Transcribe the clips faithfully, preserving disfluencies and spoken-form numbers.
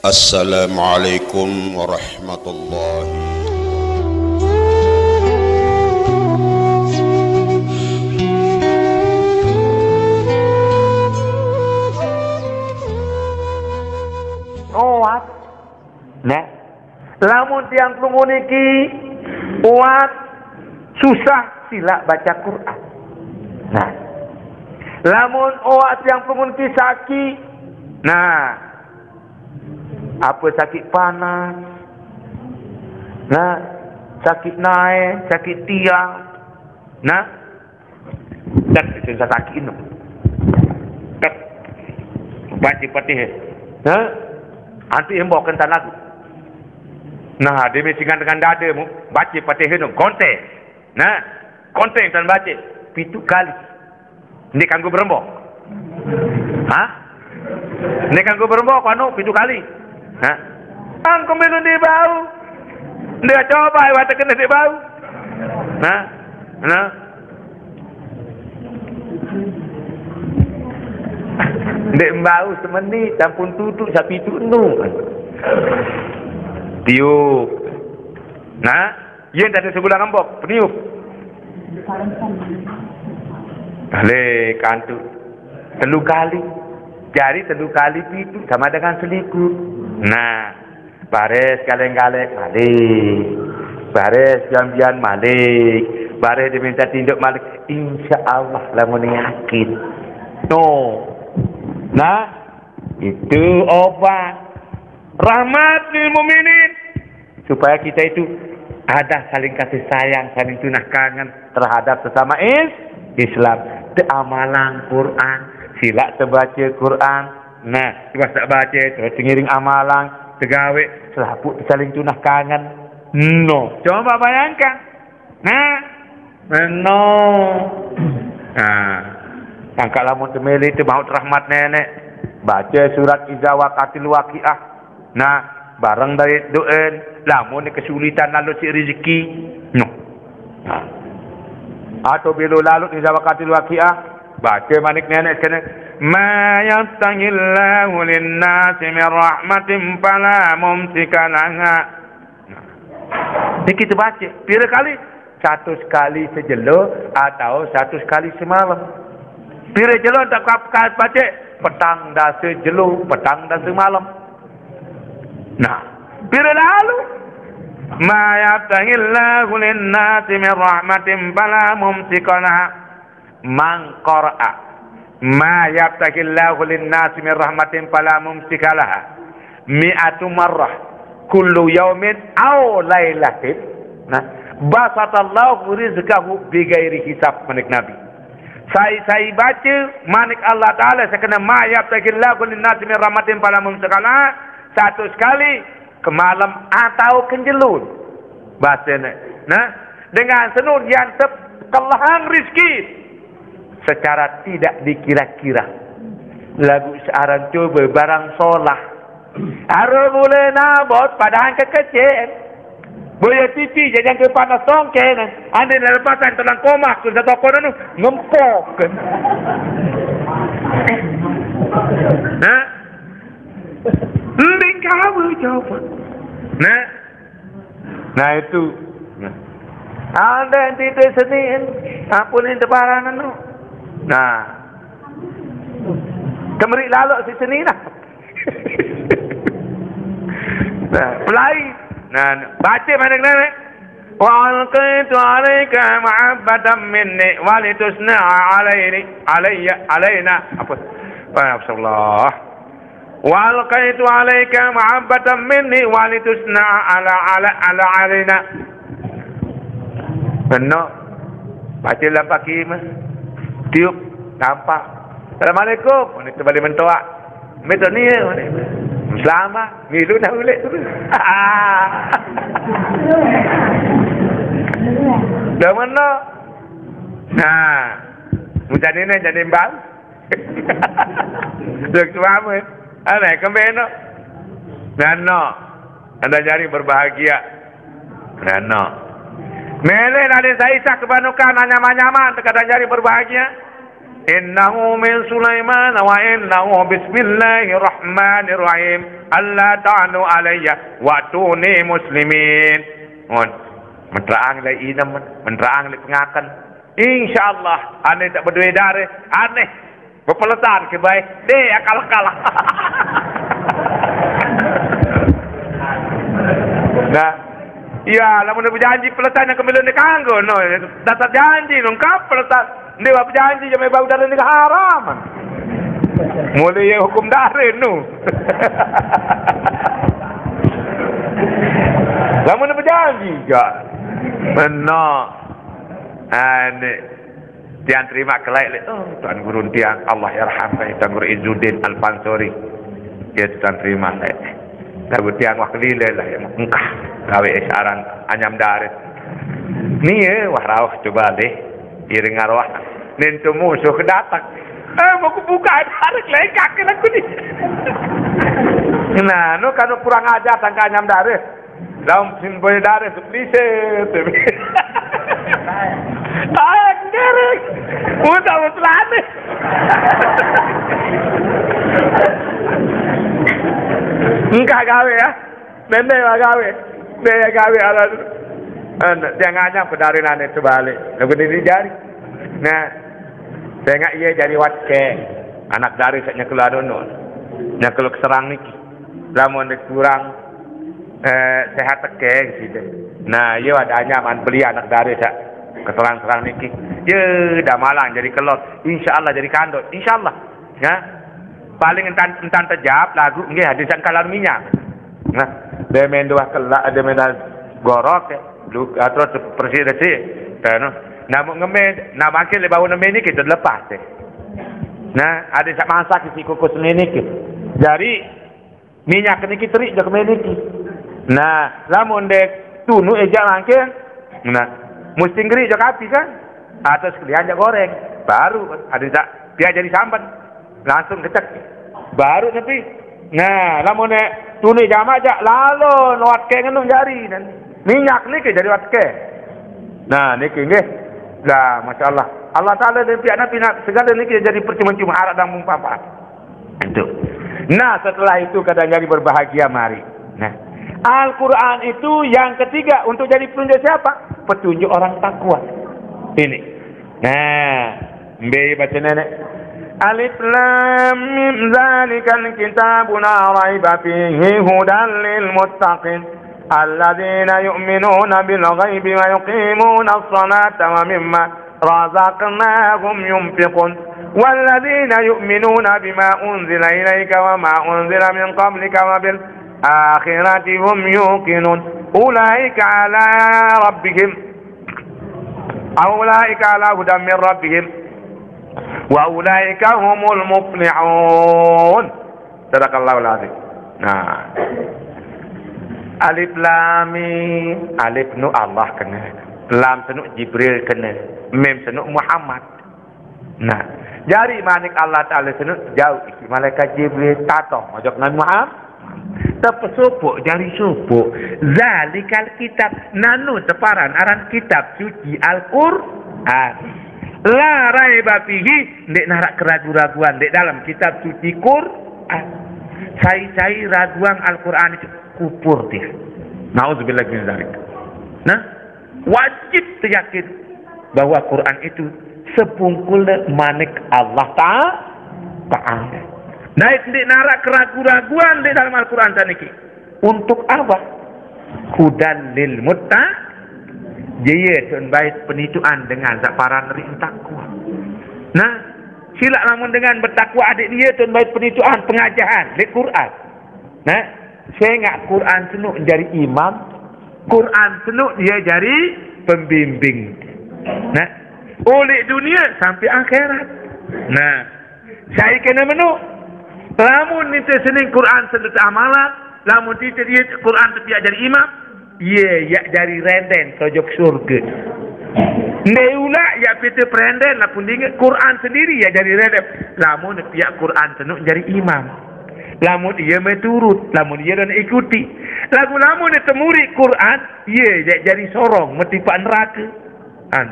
Assalamualaikum warahmatullahi. Oat. Nah, lamun tiang pelungguh niki oat susah, sila baca Quran. Nah, lamun oat tiang pelungguh niki sakit, nah, apa sakit panas, nah, sakit naik, sakit tiang, nah, dan itu sakit itu. Tek. Baca Fatihah. Nah, anti hembokan tan lagu. Nah, dia mesti dengan dada mu, baca Fatihah tu, konteng. Nah, konteng tan baca pitu kali. Ini kanggo berembok. Hah? Ini kanggo berembok anu pitu kali. Hah? Angko melu di bau. Dia coba iwata kena di bau. Nah, nah. Ndek mbau semenit, sampun tutuk sapitu nu. Tiup. Nah, yen dadi sebulan ngembok, peniup. Le kantuk. Telu kali. Jari telu kali pitu sama dengan selikur. Nah, baris kaleng-kaleng malik. Baris jambian malik. Baris diminta tinduk malik. Insya Allah lamun yakin. No. Nah, itu obat rahmat lil mukminin, supaya kita itu ada saling kasih sayang, saling tunah kangen terhadap sesama is Islam. Te amalang Quran, sila tebaca Quran. Nah, coba tak baca, terus ngiring amalang, tegawe, selaput saling tunah kangen. No, coba bayangkan. Nah, no. Nah, tangkak lamun temeli itu maut rahmat nenek. Baca surat Iza Waqatil Waqiah. Nah, bareng dari doen, lamun kesulitan lalu si rezeki. No. Nah. Atau belo lalu Iza Waqatil Waqiah, baca manik nenek kena, "Ma yaftahillahu linnasi min rahmatin fala mumsika laha." Nah. Ini kita baca. Pira kali? Satu kali sejelo atau satu kali semalam. Pira jelo tak kap-, kap-, baca? Petang dasa jelo, petang dasa malam. Nah, pira lalu? Ma yaftahillahu linnasi min rahmatin fala mumsika laha. Man qara'a ma yaftahillahu linnasi min rahmatin fala mumsika laha mi'atu marrah kullu yaumin aw lailatin. Nah, basatallahu rizqahu bighairi hisab, manik Nabi. Sai-sai baca manik Allah Ta'ala sakena ma yaftahillahu linnasi min rahmatin fala mumsika laha, satu sekali ke malam atau kenjelun. Bahasanya. Nah, dengan senun yang tep-, kelahang rizki secara tidak dikira-kira. Lagu searan coba barang solah. Aro boleh nabot padahal kekecil. Boya T V jajan ke panas tongken. Ande lepasan telang komak tu satu kono nu ngempok. Nah, mending kamu coba. Nah, nah itu. Nah. Ande yang titik seni, ampun ini tebaran anu. Nah, kemerik lalok si seni nah. Nah, pelai. Nah, baca mana kena ni? Wa alqaitu alaika mahabbatan minni walitusna'a alaini alayya alaina. Apa? Astagfirullah. Wa alqaitu alaika mahabbatan minni walitusna'a ala ala ala alaina. Benar. Baca dalam pagi mah. Tiup tampak. Assalamualaikum. Ini kembali mentoak. Betul ni ya. Selamat. Milu dah ulik tu. Dah mana? Nah, macam ni ni jadi mbang. Duk tu apa? Ada kembali no. Nah, no. Anda nyari berbahagia. Nah, no. Mele nadin saisa kebanukan nyaman-nyaman tekadang nyari berbahagia. Innahu min Sulaiman wa innahu bismillahirrahmanirrahim. Alla ta'lu alayya wa'tuni muslimin. Mun menterang le inem, menterang le pengaken. Insyaallah, ane tak bedoe dare, ane bepeletan ke bae. Deh, akal-akal. Nah, iya, lamun bejanji peletan yang kemilun dikanggo, no, dasar janji, no, engkau peletan. Ndeq wah bejanji jame bau dare niki haram. Mulai ye hukum dare nu. Lamun bejanji, gak. Benar. Ane. Tiang terima kelai le. Oh, Tuan Guru tiang, Allah yarham, Tuan Guru Izzuddin Al-Fansori. Ya, Tuan terima le. Lagu tiang wah kelile lah, ya, engkah. Gawe aran anyam dare. Ni, ya, wah rauh coba deh. Iring arwah. Nentu musuh kedatang. Eh, mau kubuka tarik lengkak aku ni. Nah, nu kan kurang ajar sangka anyam dare. Dalam sin boy dare seplise. Ayo, derek. Udah, udah. Engkah gawe, ya. Nende wah gawe. Nende gawe aran. Anak, tiang anyam ke dare nane tebalik. Lagu ni jari. Nah, sengaq ye jari watke. Anak dare saq nyekel anu, nyekel keserang niki. Lamun ndeq kurang, eh, sehat teke side. Nah, ye ada anyaman beli anak dare saq keserang-serang niki. Ye, dah malang jari kelot. Insyaallah jari kandot. Insyaallah. Ya. Paling entan, entan tejap lagu nggih hadis saq kalar minyak. Nah, demen dua kelak, demen gorok, lu, ah, terus bersih-bersih. Nah, no. Namun ngemen, nah, makin le bau nemen niki lepas deh. Nah, ada saq masak isi kukus nemen niki. Jari minyak niki terik jok nemen niki. Nah, lamun dek tunu ejak mangkin. Nah, mesti ngeri jok api kan? Atau sekalian jok goreng. Baru ada saq dia jadi sambet. Langsung kecek. Baru nepi. Nah, lamun nek tuni jamak jak lalo nuat ke ngenu jari dan minyak niki jadi wat ke. Nah, niki nggih. Lah, masyaallah. Allah Taala dan pihak Nabi nak segala niki jadi percuma-cuma arak dan mumpapat. Itu. Nah, setelah itu kadang jadi berbahagia mari. Nah, Al-Quran itu yang ketiga untuk jadi petunjuk siapa? Petunjuk orang takwa. Ini. Nah, mbe baca nenek. Alif lam mim zalikal kitabu la raiba fihi hudan lil muttaqin. Alladzina yu'minuna bil ghaibi wa yuqimunas salata wa mimma razaqnahum yunfiqun. Walladzina yu'minuna bima unzila ilaika wa ma unzila min qablika wa bil akhirati hum yuqinun. Ulaika ala rabbihim Ulaika ala hudan min rabbihim wa ulaika humul muflihun. Sadaqallahul azim. Nah. Alif lam mim, alif nu Allah kene. Lam senu Jibril kene. Mim senu Muhammad. Nah, jari manik Allah Taala senu jauh isi malaikat Jibril tato mojok ngan Muhammad. Tepesupuk jari supuk. Zalikal kitab nanu teparan aran kitab suci Al-Qur'an. La raiba fihi, ndeq narak keragu-raguan ndeq dalam kitab suci Qur'an. Sai-sai raguang Al-Qur'an itu kupur dia. Nauzubillah min zalik. Nah, wajib teyakin bahwa Quran itu sepungkul manik Allah Ta-, Ta'ala. Nah, ndeq narak keragu-raguan di dalam Al-Quran saniki. Untuk apa? Hudan lil mutta-, jeye tun bait penituan dengan saq paran ri takwa. Nah, silaq lamun dengan betakwa adeq nie tun bait penituan pengajahan leq Quran. Nah, sengaq Quran senuk jari imam, Quran senuk ie jari pembimbing. Nah, uleq dunie sampai akhirat. Nah, sai kene menu. Lamun ite sening Quran senuk amalan, lamun ite ie Quran tepiaq jari imam, ie yaq jari renden tojok surge. Ndeq ulaq yaq pite perenden, lapun dinge Quran sendiri yaq jari renden. Lamun piaq Quran senuk jari imam. Lamun ie meturut, lamun ie don ikuti. Laguq lamun ie temuri Quran, ie jaq jari sorong metipaq nerake. An.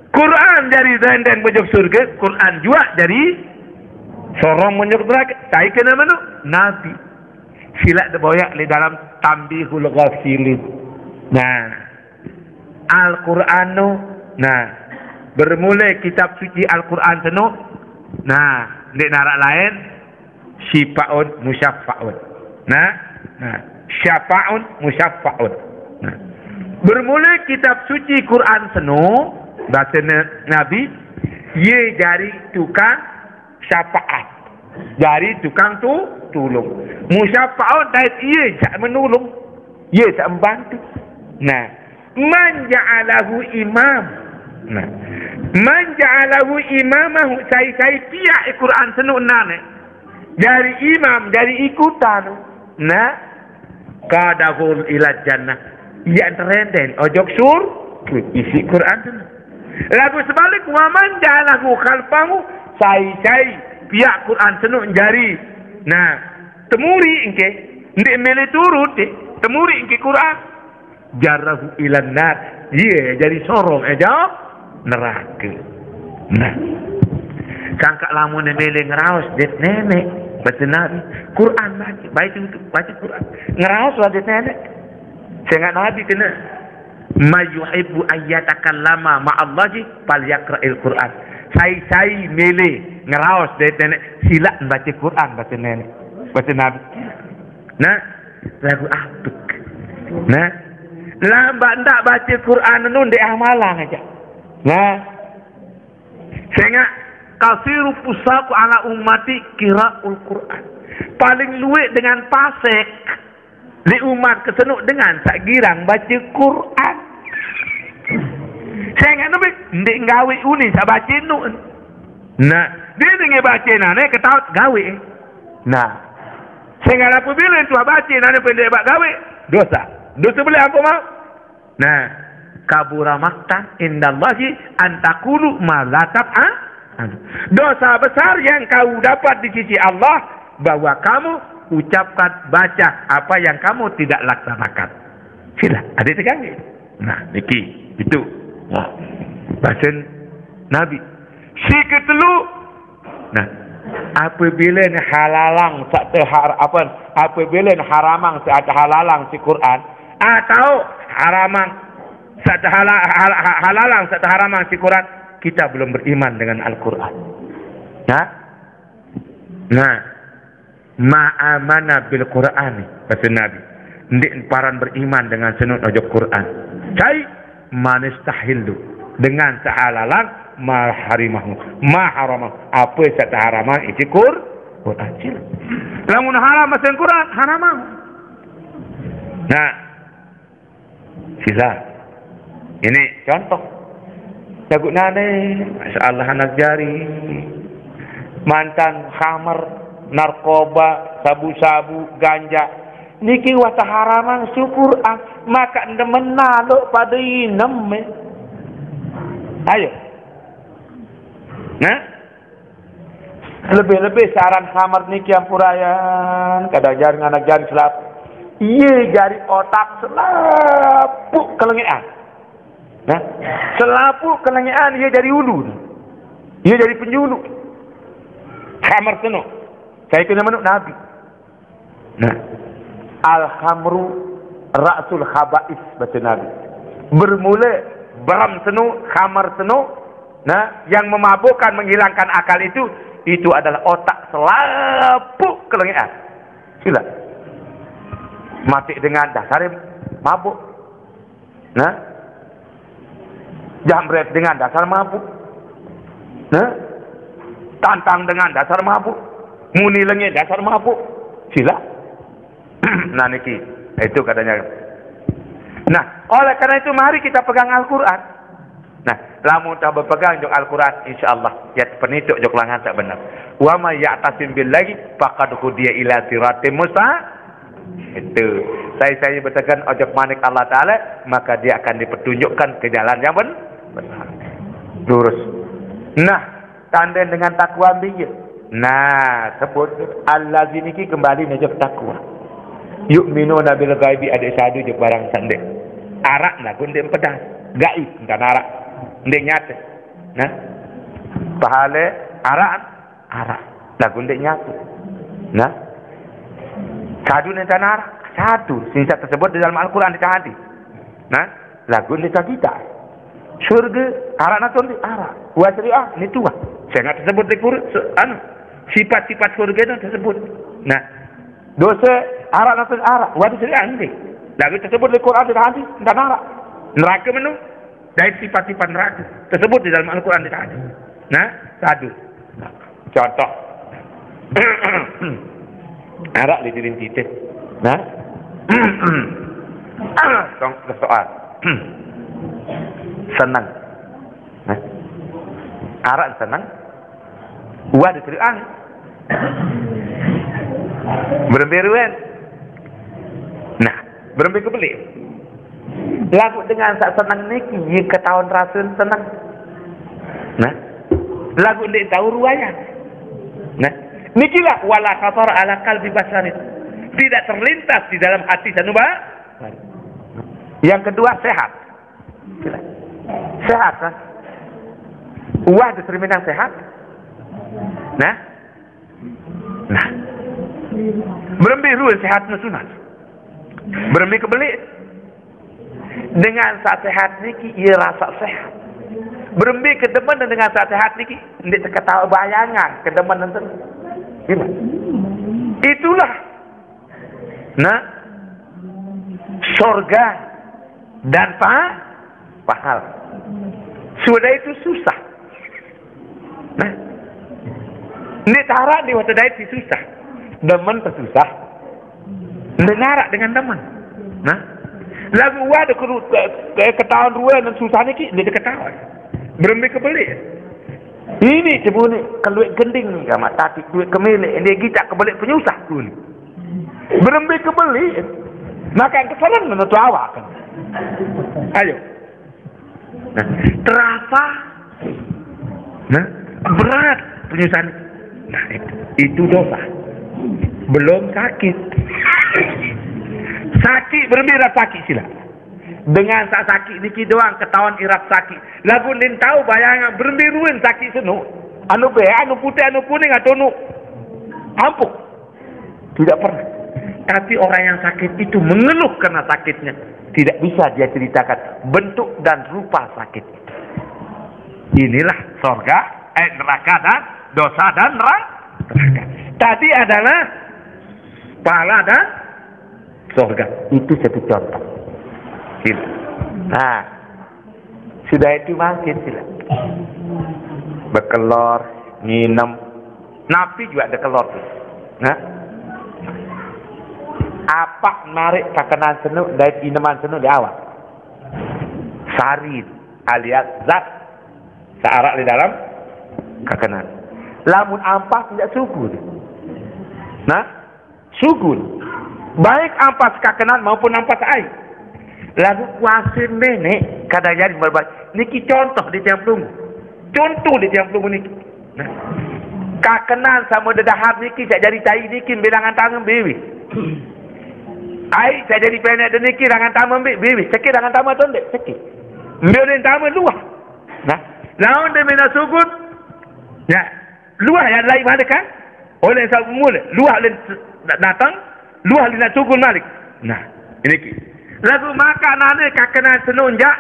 Quran jari renden bejok surga, Quran juak jari sorong bejok neraka. Sai kena menu? Nabi. Silak diboyak di dalam Tambihul Ghafilin. Nah, Al-Quran tu, nah, bermula kitab suci Al-Quran tu, nah, ndik narak lain, syifaun musyaffaun. Nah, nah, syafaun musyaffaun. Nah. Bermula kitab suci Quran seno, bahasa na-, Nabi, ye jari tukang syafaat. Jari tukang tu, tulung. Musyaffaun dait ye jak menulung. Ye jak membantu. Nah, man ja'alahu imam. Nah, man ja'alahu imamahu, sai-sai piak Quran seno nan, eh, jari imam, jari ikutan. Nah, qadahul ila jannah. Ia terenden ojok sur, isi Quran tu. Lagu sebalik, wa man ja'alahu khalfahu, sai-sai piak Quran seno jari. Nah, temuri engke, ndik mele turut, eh, temuri engke Quran. Jarrahu ilan nar. Ye jari sorong aja neraka. Nah. Sangka lamun mele ngeraos dek nenek, baca Nabi. Quran baca, baca itu, baca Quran. Ngeraos lah dek nenek. Sehingga Nabi kena, "May yuhibbu ayyatakallama ma'allahi falyaqra'il Quran." Sai-sai mele ngeraos dek nenek, silak baca Quran, baca nenek. Baca Nabi. Nah, lagu apek. Nah, lambak ndak baca Quran nu ndik amalang aja. Nah, sehingga kasiru fusaku ala ummati qira'ul Quran. Paling luwek dengan pasek di umat kesenuk dengan sak girang baca Quran. Sehingga nabi ndik gawe uni sak baca nu. Nah, dia dengan baca nane ketaut gawe. Nah, sehingga apabila tuah baca nane pendek bak gawe, dosa. Dosa boleh apa mau? Nah, kabura maqtan indallahi an taqulu ma la taf'al. Dosa besar yang kau dapat di sisi Allah bahwa kamu ucapkan, baca apa yang kamu tidak laksanakan. Sila, ada tegang ni. Nah, niki itu. Nah, bahasan Nabi. Si ketelu. Nah, apabila ni halalang sak tehar apa, apabila ni haramang sak halalang si Quran atau haramang sak hala-, hala-, halalang sak haramang si Quran, kita belum beriman dengan Al-Quran. Nah, nah, ma amana bil Qur'ani, kata Nabi. Ndik paran beriman dengan senut ojok Quran. Cai manistahillu, dengan sehalalang ma harimahu, ma haramahu, apa yang tak haramang isi Qur-, Quran. Sila. Lamun haram bahasa Quran, haramang. Nah, sila. Ini contoh. Lagu nane, masya Allah anak jari. Mantan khamer, narkoba, sabu-sabu, ganja. Niki wata haramang syukur ah, maka demen naluk pada inem, eh. Ayo. Nah? Lebih-lebih saran khamer niki ampurayan, kadang jari nganak jari selap. Iye jari otak selapuk kelengean. Nah, selapuk kelengean iye jari ulu. Iye jari penjulu. Khamer seno. Saya kena manuk Nabi. Nah, al-khamru ra'sul khaba'is, baca Nabi. Bermula beram seno, khamar seno, nah, yang memabukkan, menghilangkan akal itu, itu adalah otak selapuk kelengean. Sila. Mati dengan dasar mabuk. Nah, jambret dengan dasar mabuk. Nah, tantang dengan dasar mabuk. Muni lengit dasar mabuk. Sila. Nah, niki. Itu katanya. Nah, oleh karena itu mari kita pegang Al-Quran. Nah, lamun kita berpegang jok Al-Quran, insya Allah ya penituk jok langan tak benar. Wa may ya'tasim billahi faqad hudiya ila siratim musta-, itu. Saya, saya bertekan ojok manik Allah Ta'ala, maka dia akan dipertunjukkan ke jalan yang ben-, benar. Lurus. Nah, tanden dengan takwa biye. Nah, sebut allazi niki kembali nojok takwa. Yu'minuna bil ghaibi, adik sadu je barang sandek. Arak lah pun dia pedas. Gaib, entah arak. Dia nyata. Nah, pahale arak, arak. Lagu ndeq nyatu. Nah, sadu nentan arak, sadu. Sing saq tersebut di dalam Al-Qur'an di hadis. Nah, lagu ndeq kita. Surge, arak naton di arak. Wa sari'ah, ni tuah. Sengaq tersebut di Qur'an, anu, sifat-sifat surge itu tersebut. Nah, dose, arak naton arak. Wa sari'ah, ndeq. Lagu tersebut di Qur'an di hadis, entan arak. Nerake menu. Dait sifat-sifat nerake tersebut di dalam Al-Qur'an di hadis. Nah, sadu. Contoh. Arak di diri titip. Nah. Tong soal. Seneng. Nah. Arak seneng. Wa diteriang. Berembe ruen. Nah, berembe kebeleq. Laguq dengan saq seneng niki, ye ketaon rasen seneng. Nah, laguq ndeq tao ruayan. Nah, nikilah wala khatar ala qalbi basyarin. Tidak terlintas di dalam hati sanu ba-, yang kedua, sehat. Sehat, kan? Wah, terminal sehat. Nah, nah. Berembe ruen sehat nesunan. Berembe kebeleq. Dengan saq sehat niki, ie rasaq sehat. Berembe kedemen dengan saq sehat niki, ndeq teketaoq bayangan kedemen enten. Gimana? Itulah, nah, sorga dan pa-, pahal. Sudah itu susah. Nah, ndeq taraq ndeq wah tedait siq susah. Demen tesusah. Ndeq naraq dengan demen. Nah, laguq wah de ketaon ruen susah niki, ndeq ketaon. Berembe kebeleq. Ini cebuni kelueq gending ni, gamaq tati duit kemeleq, ndeq gitaq kebeleq penyusah tuni. Berembe kebeleq. Makan kesereng menoto awak. Ayo. Nah, terasa, nah, berat penyusahan. Nah, itu, itu dosa. Belum sakit. Sakit, berembe rap sakit silaq. Dengan saq sakit niki doang ketaon irap sakit. Laguq ndeq tao bayangan berembe ruen sakit seno. Anu beaq, anu putih, anu kuning, atau anu ampuh. Tidak pernah. Tapi orang yang sakit itu mengeluh karena sakitnya. Tidak bisa dia ceritakan bentuk dan rupa sakit itu. Inilah sorga, eh, neraka dan dosa dan nera-, neraka. Tadi adalah pahala dan sorga. Itu satu contoh. Gitu. Nah, sudah itu mangkin silaq. Bekelor, nginem. Napi juaq dekelor tu? Nah. Apaq narik kakenan seno dait ineman seno leq awak? Sarin alias zat saq araq leq dalem kakenan. Lamun ampas, ndeq sugul. Nah, sugul. Baik ampas kakenan maupun ampas aiq. Laguq kuase neneq kadang jari merebas. Niki contoh di tiang pelungguh. Contoh di tiang pelungguh niki. Nah, kakenan sama dedahar niki saq jari tai niki mbe langan tame mbe. Aiq saq jari peneq de niki langan tame mbe, mbe. Cekik langan tame atau ndeq? Cekik. Mbe uleq tame luah. Nah, laun de mena sugul. Ya, luah ya laiq malik kan? Oleh saq mule, luah uleq dateng, luah uleq sugul malik. Nah, niki. Laguq makanane kakenan senonjak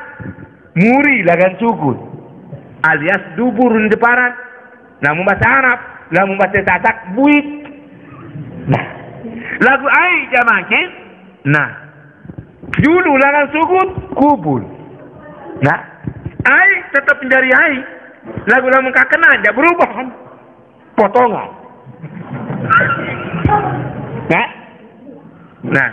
muri langan sugul. Alias dubur ni deparan. Lamun base Arab, lamun base Sasak, buit. Nah, laguq aiq jaman kin, nah, julu langan sugul, kubul. Nah, aiq tetep jari aiq. Laguq lamun kakenan jaq berubah kan? Potongan. Nah, Nah,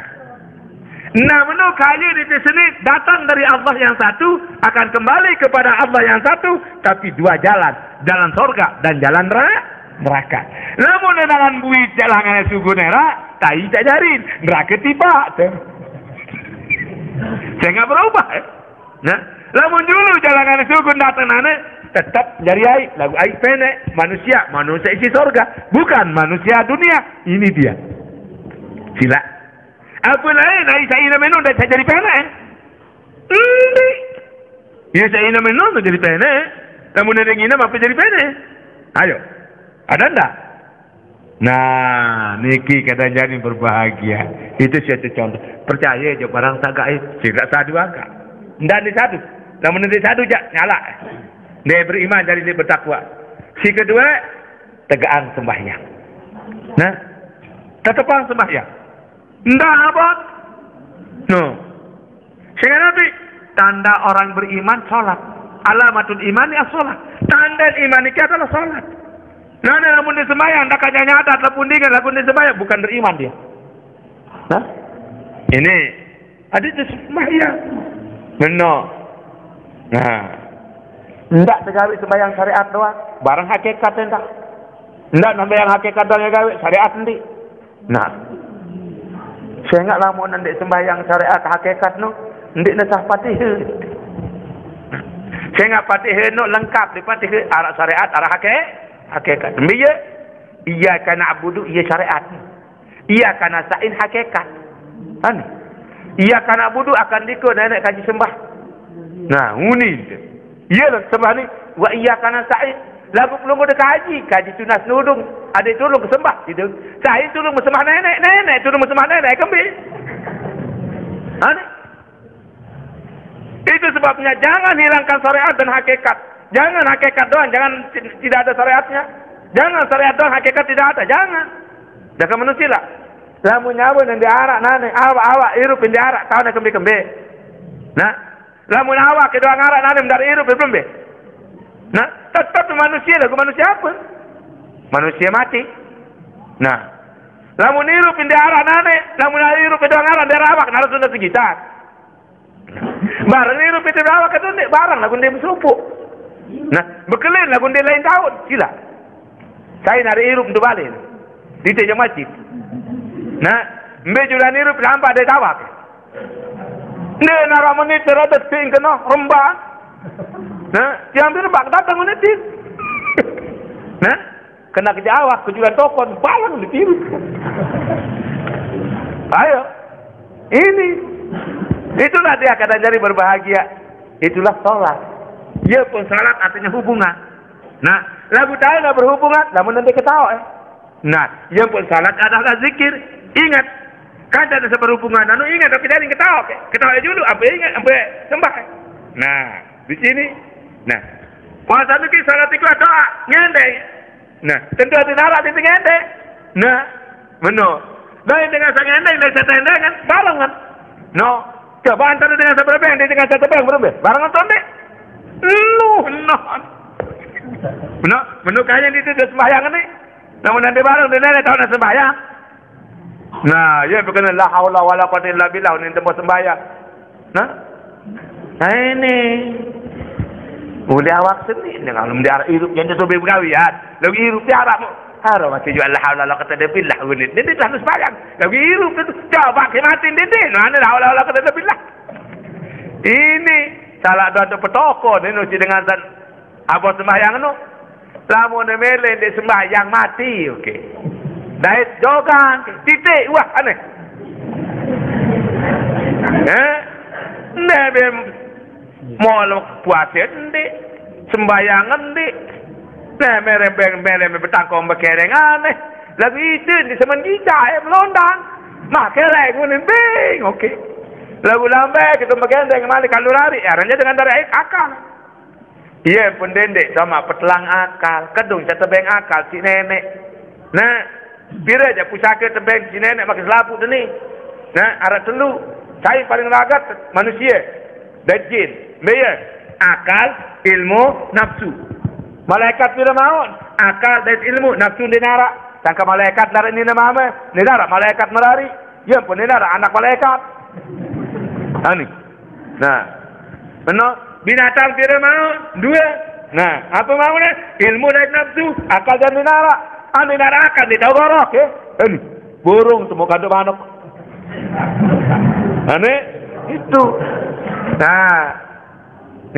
nah, meno kaye ite seni datang dari Allah yang satu, akan kembali kepada Allah yang satu, tapi dua jalan, jalan sorga dan jalan nera-, neraka. Lamun nenalan buit jaq langane sugul nerak, tai tak jarin, nerake tipaq te. Sengaq berubah, eh? Nah, lamun julu jaq langane sugul dateng nane, tetep jari aiq, laguq aiq peneq, manusia, manusia isi sorga, bukan manusia dunia. Ini dia. Silaq. Apa lain aiq saq inem enom dait saq jari peneq? Ndeq. Ye saq inem enom jari peneq. Lamun ade nginem, ape jadi pede? Ayo. Ada ndak? Nah, niki kadang jari berbahagia. Itu suatu contoh. Percaya aja barang tak gaib. Tidak sadu agak. Ndak di sadu. Lamun di sadu jak nyala. Dia beriman jadi dia bertakwa. Si kedua, tegaan sembahyang. Nah, tetepang sembahyang. Ndak abot. No. Sehingga nanti tanda orang beriman sholat. Alamatul iman ya sholat. Tanda iman itu adalah sholat. Nah, lamun di sembahyang, ndak kanya nyata, telepon dengan lagu di sembahyang, bukan beriman dia. Nah, ini ada di sembahyang. Benar. Nah, ndak digawe sembahyang syariat doang. Barang hakikat ndak. Ndak sembahyang hakikat doang digawe, syariat ndak. Nah, sehingga lamun ndak sembahyang syariat hakikat no, ndak nesah Fatihah. Sehingga Fatihah no lengkap di Fatihah, arah syariat, arah hake-, hakikat. Iya, iya kana abudu, iya syariat. Iya kana sa'in hakikat. Kan? Iya kana abudu akan diko nenek kaji sembah. Nah, uni. Iya lah sembah ni. Wa iya kana sa'in. Lagu pelunggu dekaji, kaji tunas nudung. Ada tulung ke sembah gitu. Sa'in tulung sembah nenek, nenek tulung sembah nenek kembi. Kan? Itu sebabnya jangan hilangkan syariat dan hakikat. Jangan hakikat doang, jangan ti-, tidak ada syariatnya. Jangan syariat doang, hakikat tidak ada, jangan. Jangan manusia lah. Lamun nyawa yang diarak nane, awak-awak irup yang diarak, tahu nak kembe-kembe. Nah, lamun awak kedua ngarak nane, mendar irup belum be. Nah, tetap manusia lah, manusia apa? Manusia mati. Nah, lamun irup yang diarak nane, lamun irup kedua ngarak, dia rawak, naruh sudah segitar. Barang ni rupi tu bawa ke tundik, barang lagu dia bersupuk. Nah, bekelin lagu dia lain tahun, sila. Saya nari irup tu balik. Di teja masjid. Nah, mbe julan irup nampak dia tawak. Dia nara menit terhadap ting kena rembang. Nah, tiang dia rembang datang menit. Nah, kena ke Jawa, kejulan tokon, balang ditiru. Ayo. Ini. Itulah dia kadang jadi berbahagia. Itulah sholat. Ia pun sholat artinya hubungan. Nah, lagu tahu nggak berhubungan, namun nanti ketawa. Eh. Nah, ia pun sholat adalah zikir. Ingat, kan ada seberhubungan. Anu ingat, tapi dari ketawa. Ketawa dulu, apa ingat, apa sembah. Nah, di sini. Nah, puasa niki sholat itu doa, ngendeng. Nah, tentu hati narak di tengah ente. Nah, benar. Nah, dengan sang endeng, dengan satu endeng kan, barengan. No, coba antara dengan seberapa yang dengan satu bang berapa? Barengan tu dek. Lu, no. Benar, benar kaya di itu dia sembahyang ni. Namun nanti bareng dia nenek tahu nak sembahyang. Nah, ya bukan la haula wala quwwata illa billah ni tempat sembahyang. Nah, nah ini. Boleh awak sendiri dengan belum diarah hidup yang dia sobek bergawian. Lagi hidup dia arah mu. Harap masih juga la haula wala quwwata illa billah unit. Dia telah sembahyang. Lagi hidup tu coba ke mati dia. Nah, ni la haula wala quwwata illa billah. Ini salah dua tu petoko ni nusi dengan san abot sembahyang tu. Lamun melek ndeq sembahyang mati, oke. Dait jogang, titik, wah, aneh. Eh? Neh, be molok puase ndeq, sembahyang ndeq. Neh, merembeng, merembeng betangkong bekereng, aneh. Lagu itu di semen kita, eh, melondang. Mah, kelek, ngunin, bing, oke. Lagu lambe, kita begendeng, malik, kalau lari, ya, arahnya dengan tarik akal. Iya, pendendek sama petelang akal, kedung ca tebeng akal si nenek. Nah, pira aja pusaka tebeng si nenek makai selaput ni. Nah, arak telu. Sai paling ragat manusia dan jin. Mbe ye? Akal, ilmu, nafsu. Malaikat pira mawon? Akal dan ilmu, nafsu ndeq narak. Sangka malaikat narak nine mame, ndeq narak malaikat merari. Ya ampun, ndeq narak anak malaikat. Ani. Nah, bener. Binatang pira mau? Dua. Nah, apa mau nih? Ilmu dan nafsu, akal dan minara. Anu minara akal di tahu gorok ya. Ini burung semua kandung manuk. Ane itu. Nah,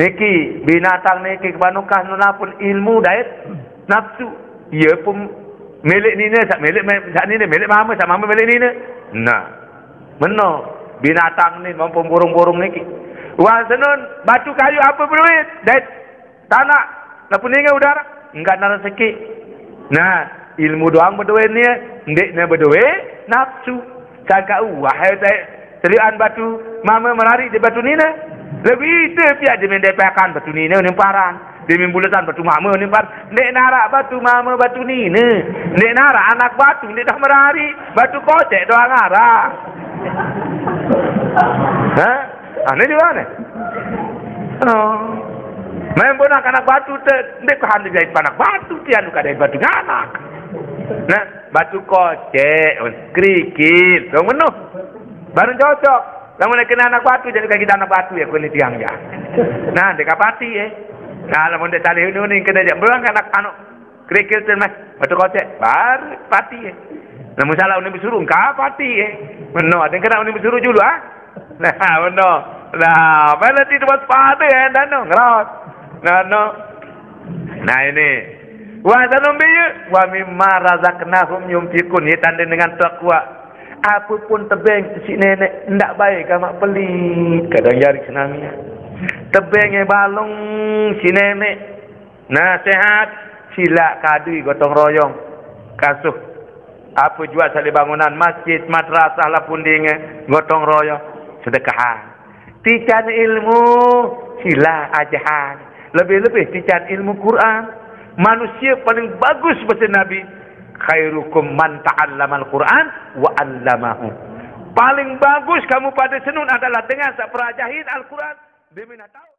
niki binatang niki kebanukah nunapun ilmu dait nafsu. Iya pun milik nina, sak milik me-, sak nina milik mama, sak mama milik nina. Nah, meno binatang ni maupun burung-burung niki. Wah, senun batu kayu apa beruit? Dait tanah. Lapun ninga udara, enggak nara seki. Nah, ilmu doang bedoe nie, ndek ne bedoe nafsu. Sangka uah, eh, tai. Serian batu mama merari di batu nina. Lebih itu pia di mendek pakan batu nina ni paran. Di mimbuletan batu mama ni par. Ndek narak batu mama batu nina. Ndek narak anak batu, ndek dah merari. Batu kocek doang arah. Ha? Ane di mana? Oh. Main bonak anak batu te, ndek ko hande jahit panak batu, tian ka jahit batu nganak. Nah, batu kocek, kerikil, dong menuh. Baru cocok. Lamun kena anak batu, jadi kaki anak batu ya, kulit tiang ya. Nah, dek pati ya. Nah, lamun dek tali uning kena aja. Belang anak anu, kerikil tu mah, batu kocek, baru pati ya. Lamun salah uning besuruh, engka pati ya. Meno, ada kena uning besuruh dulu ah. Nah, meno. Nah, mana ti tempat pati ya, dan no, ngerot. Nah, no. Nah, ini. Wa sanumbiyu, wa mimma razaqnahum yunfiqun. Ini tanda dengan takwa. Apapun tebeng si nenek, ndak baik gamak pelit. Kadang jari senamia. Tebeng e balong si nenek. Nah, sehat. Sila kadui gotong royong. Kasuh. Apa jua sale bangunan masjid, madrasah, lapun dinge, gotong royong, sedekahan. Tican ilmu, sila ajahan. Lebih-lebih tican ilmu Quran. Manusia paling bagus, bahasa Nabi, "Khairukum man ta'allamal Quran wa 'allamahu." Paling bagus kamu pada senun adalah dengan sak perajahin Al-Quran. Dia mina tahu.